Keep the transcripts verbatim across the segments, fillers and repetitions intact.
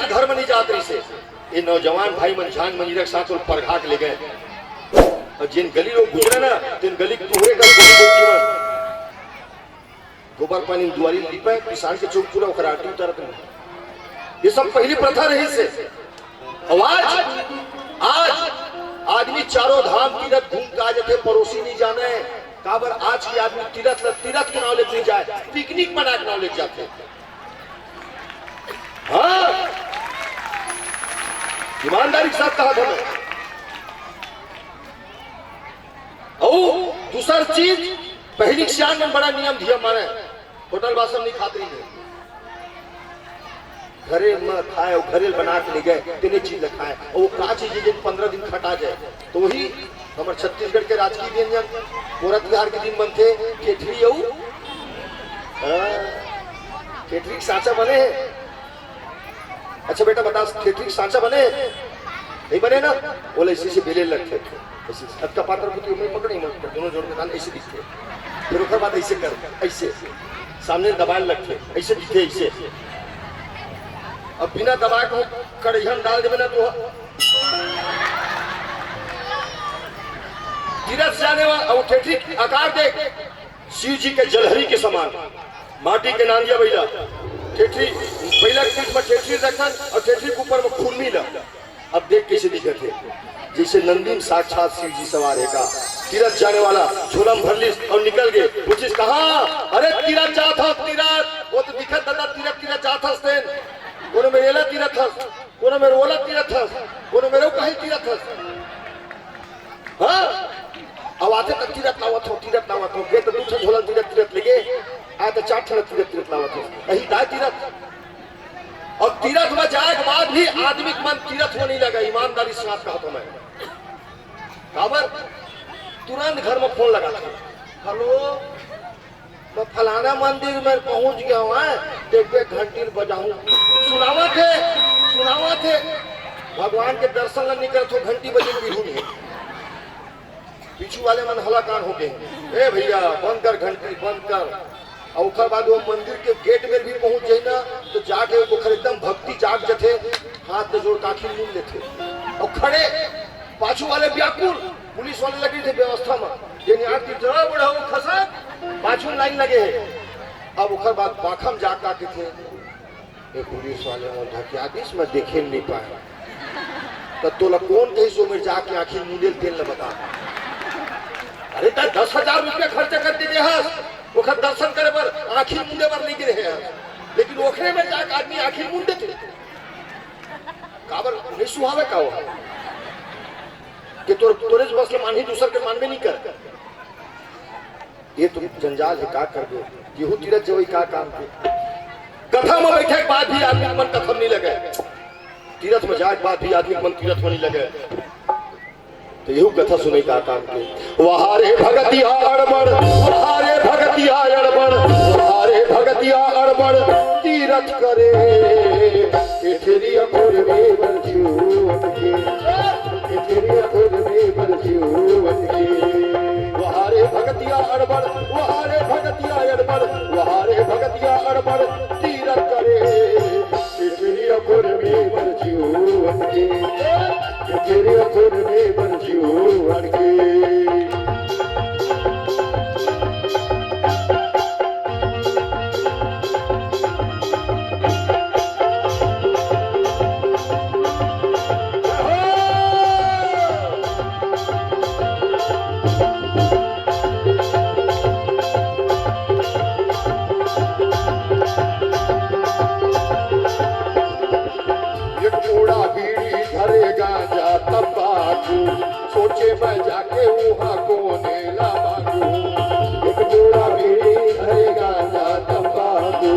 घर में नहीं जात रहिसे। ये नौजवान भाई मन झांग मंजीरा के साथ वो परघा के ले गए। और जिन गली लोग गुजरे ना, तेन गली के तुहरे का गोली देती मन। गोबर पानी दुआरी लिपे, पिसान के चौक पूरा ओकर आरती उतारत रहे। ये सब पहली प्रथा रहिसे। और आज, आज आदमी चारों धाम तीरथ घूम के आ जाथे, पड़ोसी नहीं जाने। काबर आज के आदमी तीरथ ल तीरथ के नाव लेके नहीं जाए, पिकनिक मना के नाव लेके जाथे। हाँ, ईमानदारी के साथ कहा था मैं। अउ दूसर चीज, पहिली के सियान मन बड़ा नियम धियम माने, होटल बासन नहीं खात रहिन हे। घरे म खाए अउ घरे बना के ले गए, तेने चीज ल खाए। अउ वो का चीज हे, जेन पंद्रह दिन खटा जाए, तो वही हमर छत्तीसगढ़ के राजकीय व्यंजन, पोरा तिहार के दिन बनथे, ठेठरी अउ, हाँ, ठेठरी के सांचा बने हे। अच्छा बेटा बता, ठेठरी के सांचा बने? नहीं बने ना? बोले, "इसी से बेले लगथे।" ऐसे, अतका पातर को तो मैं पकड़ी, मैं दोनों जोड़ के डाल, ऐसे दिखथे। फिर ओकर बाद ऐसे कर, ऐसे सामने दबाए लगथे, ऐसे दिखथे, ऐसे। अब बिना दबाए को कढ़ैया में डाल देवे ना तो तीरथ जाने वाला, अब ठेठरी आकार देख, शिव जी के जलहरी के समान, माटी के नांदिया बइला, ठेठरी, बइला के पीठ में ठेठरी रखन और ठेठरी के ऊपर में खुरमी ला। अब देख कैसे दिखत हे, जैसे नंदी में साक्षात शिव जी सवार हे का। तीरथ जाने वाला झोला में भर लिस और निकल गए। पूछिस, "कहाँ?" "अरे तीरथ जात हस, तीरथ।" वो तो दिखत दादा, तीरथ, तीरथ जात हस तेन। कोनो मेर एला तीरथ हस, कोनो मेर ओला तीरथ हस, कोनो मेर अउ कहीं तीरथ हस। हाँ? अब आथे त तीरथ लावत हो, तीरथ लावत हो। गे त दू ठन झोला तीरथ, तीरथ लेगे, आ त चार ठन तीरथ, तीरथ लावत हो। यही दाय तीरथ। और तीरथ में जाए के बाद भी आदमी के मन तीरथ में नहीं लगा, ईमानदारी से बात कहत हो मैं। काबर? तुरंत घर में फोन लगा था, "हेलो, मैं फलाना मंदिर में पहुंच गया हूँ, हैं? देख, देख, घंटी ल बजाऊं।" सुनावत हे, सुनावत हे। भगवान के दर्शन ला नहीं करत हो, घंटी बजे बिहू नहीं। पीछू वाले मन हलाकान हो गए, "ए भैया, बंद कर घंटी, बंद कर।" और ओकर बाद वो मंदिर के गेट में भी पहुंच जाई ना, तो जाके ओकर एकदम भक्ति जाग जथे, हाथ में जोड़ के आँखी मूंद लेथे। और खड़े पाछू वाले व्याकुल, पुलिस वाले लगे थे व्यवस्था में, ये नहीं आती, "जरा बड़ा हो खसक।" पाछू लाइन लगे है। अब ओकर बाद पाखम जाके आके थे, "ए, पुलिस वाले मन धकिया दिस, मैं देखे नहीं पाए।" तो तोला कौन कही सो मेरे जाके आँखी मूंदे ल तेल न बता। अरे, त दस हजार रुपया खर्चा कर दे हस, ओखर दर्शन करे बर, आँखी मूंदे बर नहीं गिरे हस, लेकिन ओखरे में जाके आदमी आँखी मूंद देथे। काबर नहीं सुहावे का हो? कि तोर, तोरे बस के मानही, दूसर के मानबे नहीं कर। ये तो जंजाल है, का करबे? यहू तीरथ जवई का काम के? कथा में बैठे के बाद भी आदमी के मन कथा में नहीं लगे, तीरथ में जाए के बाद भी आदमी के मन तीरथ में नहीं लगे। तो यहू कथा सुने का काम के। वहारे भगतिया अड़बड़, वहारे भगतिया अड़बड़, वहारे भगतिया अड़बड़ तीरथ करे। एठेरी अखोर में बरजू अटके। एठेरी अखोर में बरजू अटके। वहारे भगतिया अड़बड़, वहारे भगतिया अड़बड़, वहारे भगतिया अड़बड़ तीरथ करे। एठेरी अखोर में बरजू अटके। एठेरी अखोर में बरजू अटके। एक पूरा बीड़ी धरे गांजा तंबाकू, सोचे मैं जाके वहाँ कोने ला मांगू। एक पूरा बीड़ी धरे गांजा तंबाकू,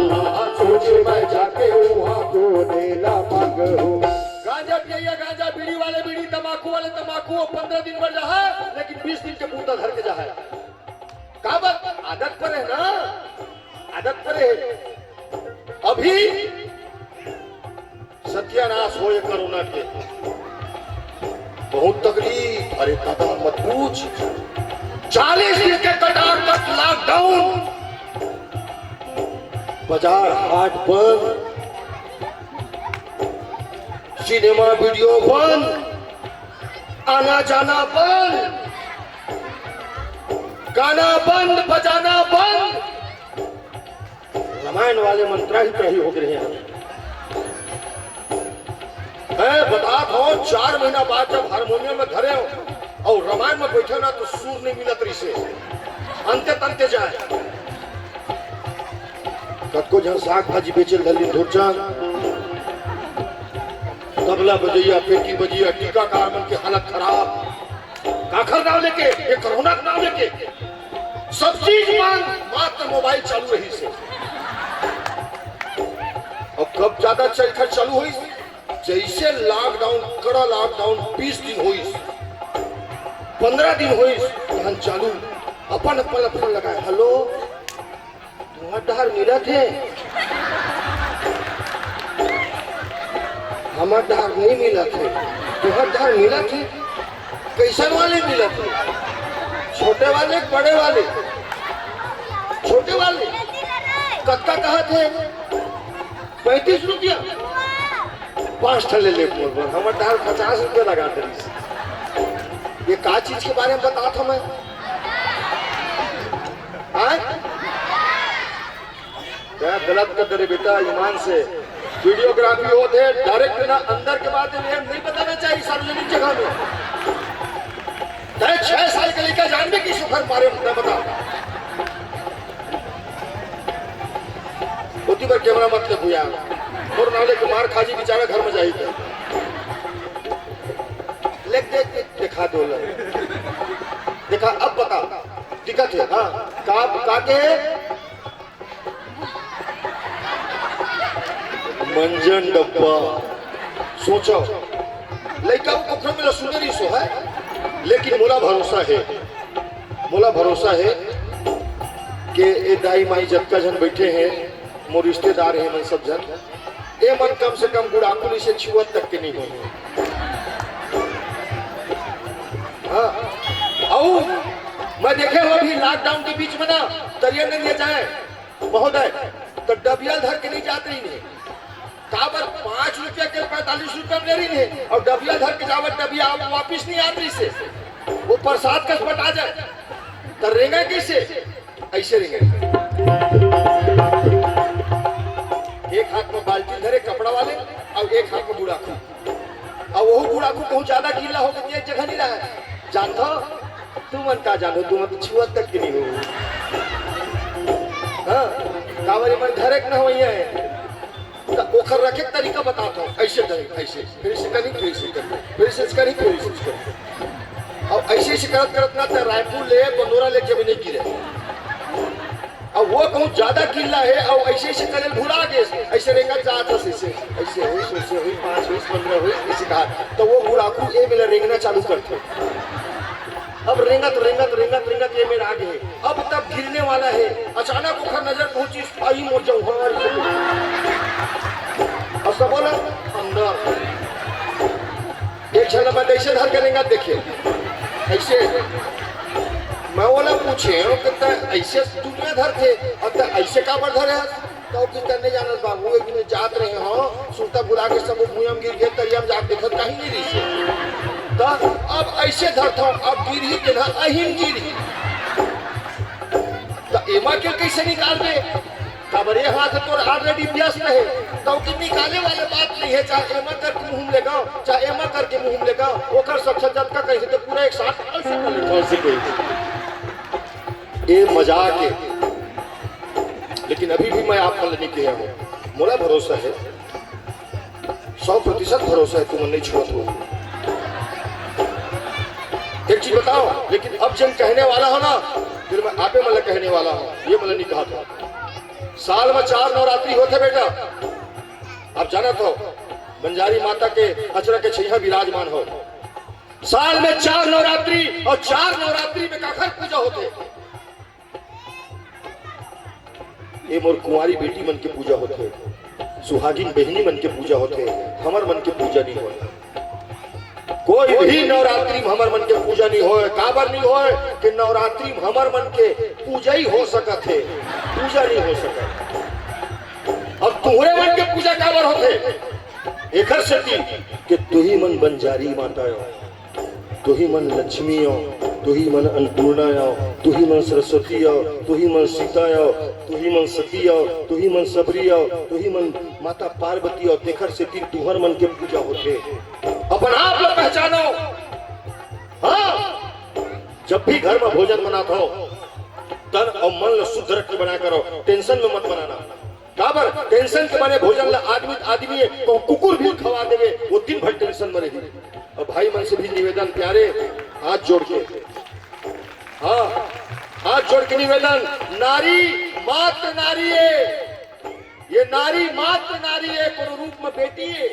सोचे मैं जाके वहाँ कोने ला मांगू। गांजा पिए, गांजा, बीड़ी वाले बीड़ी, तंबाकू वाले तंबाकू, वो पंद्रह दिन भर जहा, लेकिन बीस दिन के बूता धर के जहा। काबर? आदत पर है ना, आदत पर है। अभी सत्यानाश होए कोरोना के, बहुत तकलीफ। अरे दादा, मत पूछ। चालीस दिन के कटार तक लॉकडाउन, बाजार हाट बंद। सिनेमा वीडियो बंद, आना जाना बंद, गाना बंद, बजाना बंद। रामायण वाले मन त्राहि त्राहि हो गए हैं। मैं बता दो, चार महीना बाद जब हारमोनियम में धरे हो और रामायण में बैठे ना, तो सुर नहीं मिलत रही से, अंते तंते जाए। कतको झन साग भाजी बेचल धरलिन धुरचन, तबला बजैया, पेटी बजैया, टीकाकार मन के हालत खराब। काखर नाम लेके, ये कोरोना के नाम लेके सब चीज बंद, मात्र मोबाइल चालू रही से। और कब ज्यादा चरखा चालू होइस? जैसे लॉकडाउन, कड़ा लॉकडाउन बीस दिन होइस, पंद्रह दिन होइस, तहन चालू अपन अपन अपन लगाए, "हेलो, तुम्हार डहर मिलत हे, हमर डहर नहीं मिलत हे, तुम्हार डहर मिलत हे।" कैसन वाले मिलत हे? छोटे वाले, बड़े वाले? छोटे वाले। कत्ता कहत हे? पैंतीस रुपया। पाँच ठन ले ले मोर बर, हमर डहर पचास रुपया लगा दे। ये का चीज के बारे में बतात हंव मैं? आय? क्या गलत कर दे रे बेटा, ईमान से। वीडियोग्राफी होत हे, डायरेक्ट ना अंदर के बात ये नहीं बताना चाहिए सार्वजनिक जगह में। तय छह साल के लइका जानबे कि सुखर मारे, मैं बता। ओती बर कैमरा मत ले भूया। मोर नाले के मार खाजी बेचारा घर में जाही के। ले देख, देख, दिखा दो ले। देखा, अब बता। दिक्कत है, हाँ। का, का के? मंजन डब्बा। सोचो, लइका वो कखनो मेला सुने रहिस होही, लेकिन मोला भरोसा हे, मोला भरोसा हे कि ए दाई माई जतका झन बइठे हे, मोर रिश्तेदार हे, मन सब झन, ए मन कम से कम गुड़ाखू ल अइसे छुअत तक के नहीं होही। हाँ, अउ मैं देखे हों अभी लॉकडाउन के बीच में ना तरिया नदिया जाए महोदय, त डबिया धर के नहीं जात रहिन हे। काबर, पाँच रुपया के पैंतालीस रुपया में ले रहिन हे अउ डबिया धर के जावत, डबिया वापिस नहीं आत रहिस हे, वो प्रसाद कस बटा जाए, त रेंगे कइसे? अइसे रेंगे। एक हाथ में बाल्टी धरे कपड़ा वाले अउ एक हाथ में गुड़ाखू। अब वो गुड़ाखू कहूँ ज्यादा गीला हो गया, एक जगह नहीं रहा है। जानथो, तुमन का जानो, तुमन तो छुअत तक के नहीं हो। हाँ, काबर मन धरे के ना होइया है। त ओखर रखे के तरीका बतात हों, अइसे धरे, अइसे, फिर अइसे करी, फिर अइसे करी, फिर अइसे करी, फिर अइसे करी। अब अइसे, अइसे करत, करत ना त रायपुर ले, पंडोरा ले जमीन नहीं गिरे। अब वो कहूँ ज्यादा गीला हे अउ अइसे, अइसे करे भुला गे, अइसे रेंगत जात हस, अइसे, अइसे होइस, अइसे होइस, पाँच होइस, पंद्रह होइस, अइसे कहा, त वो गुड़ाखू ए मेला रेंगना चालू करथे। अब रेंगत, रेंगत, रेंगत, रेंगत ए मेर आ गे हे। अब तब गिरने वाला हे, अचानक ओखर नजर पहुंचिस, आई मोर जौहर। अउ सब बोला, अंदर। एक झन मैं अइसे धर के रेंगत देखे, अइसे। मैं ओला पूछेंव कि तैं अइसे दुनिया धरथे, अउ तैं अइसे काबर धरे हस? त ओ कहिथे, "नहीं जानस बाबू, एक दिन जात रहे हों, सुरता भुला के सब भुइयां म गिर गे, तरिया म जाके देखत कहीं नहीं रहिस हे।" त अब अइसे धरथों, अब गिरही के ना, अहिम गिरही। त एमा के कइसे निकालबे? काबर ए हाथ तोर already व्यस्त हे, त ओके निकाले वाले बात नहीं हे, चाहे एमा करके मुंह में लेगव, चाहे एमा करके मुंह में लेगव, ओकर सब जतका कहिथे त पूरा एक साथ अइसे कर लेथों, अइसे कहिथे। ए मजाक हे, लेकिन अभी भी मैं आप मन ल नहीं कहे हों, मोला भरोसा हे, सौ प्रतिशत भरोसा हे, तुमन नहीं छुअत हो। एक चीज बताओ, लेकिन अब जेन कहने वाला हों ना, फिर मैं आपे मन ल कहने वाला हों, ये मन ल नहीं कहा था। साल में चार नवरात्रि होथे बेटा, आप जानत हो, बंजारी माता के अचरा के छइहां विराजमान हो। साल में चार नवरात्रि, अउ चार नवरात्रि में काखर पूजा होथे? ए मोर कुंवारी बेटी मन के पूजा होथे, सुहागिन बहिनी मन के पूजा होथे, हमर मन के पूजा नहीं होय। कोई भी नवरात्रि में हमर मन के पूजा नहीं होय। काबर नहीं होय? कि नवरात्रि में हमर मन के पूजा ही हो सकत हे, पूजा नहीं हो सकत। अब तुंहरे मन के पूजा काबर होथे? एखर सेती के तुही मन बंजारी माता अव, तुही मन लक्ष्मी अव, तुही मन अन्नपूर्णा अव, तुही मन सरस्वती अव, तुही मन सीता अव, तुही मन सती अव, तुही मन सबरी अव, तुही मन माता पार्वती अव। तेखर सेती तुहर मन के पूजा होथे। अपन आप ल पहचानो। हाँ, जब भी घर में भोजन बनात हो, तन अउ मन ल शुद्ध रख के बनाए करो, टेंशन में मत बनाना। काबर? टेंशन के बने भोजन ल आदमी, आदमी हे, कहूं कुकुर भी खवा देवे, वो दिन भर टेंशन में रही। अब भाई मन से भी निवेदन प्यारे, हाथ जोड़ के, हाँ, हाथ जोड़ के निवेदन, नारी मात्र नारी हे, ये नारी मात्र नारी हे, कोनो रूप में बेटी हे,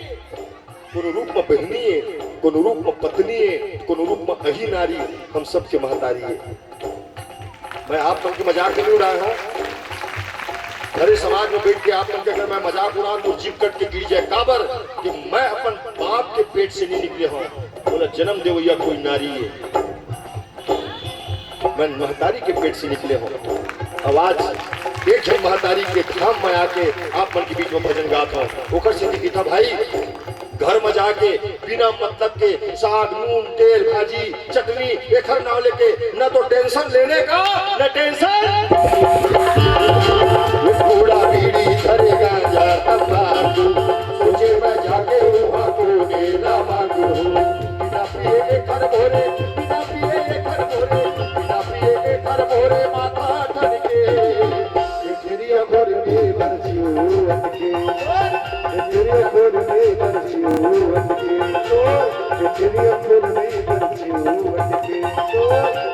कोनो रूप में बहिनी हे, कोनो रूप में पत्नी हे, कोनो रूप में अही नारी, हम सबके महतारी हे। मैं आप मन के मजाक नहीं उड़ाए हूं। भरे समाज में बैठ के आप मन के अगर मैं मजाक उड़ाऊं तो जीभ कट के गिर जाए। काबर कि मैं अपन बाप के पेट से नहीं निकले हूं, मोला जन्म देवैया कोई नारी हे। मैं महतारी के पेट से निकले हूं। अब आज एक झन महतारी के धाम में आके आप मन के बीच में भजन गात हूं। ओकर से लिखी था भाई, घर में जाके बिना मतलब के साग, नून, तेल, भाजी, चटनी, एखर नाव लेके न तो टेंशन लेने का, न टेंशन। ये कूड़ा बीड़ी धरे गांजा तंबाकू, सोचे मैं जाके वहाँ को मेला मांगू। बिना पिए एखर भोरे, बिना पिए एखर भोरे, बिना पिए एखर भोरे माथा ठनके। ये चिड़िया घर में बरसियो अटके। ये चिड़िया घर में बरसियो अटके। ये चिड़िया घर में बरसियो अटके।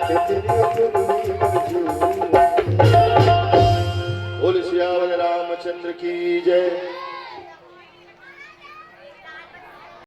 ये चिड़िया घर में बरसियो अटके। बोल सियावर रामचंद्र की जय।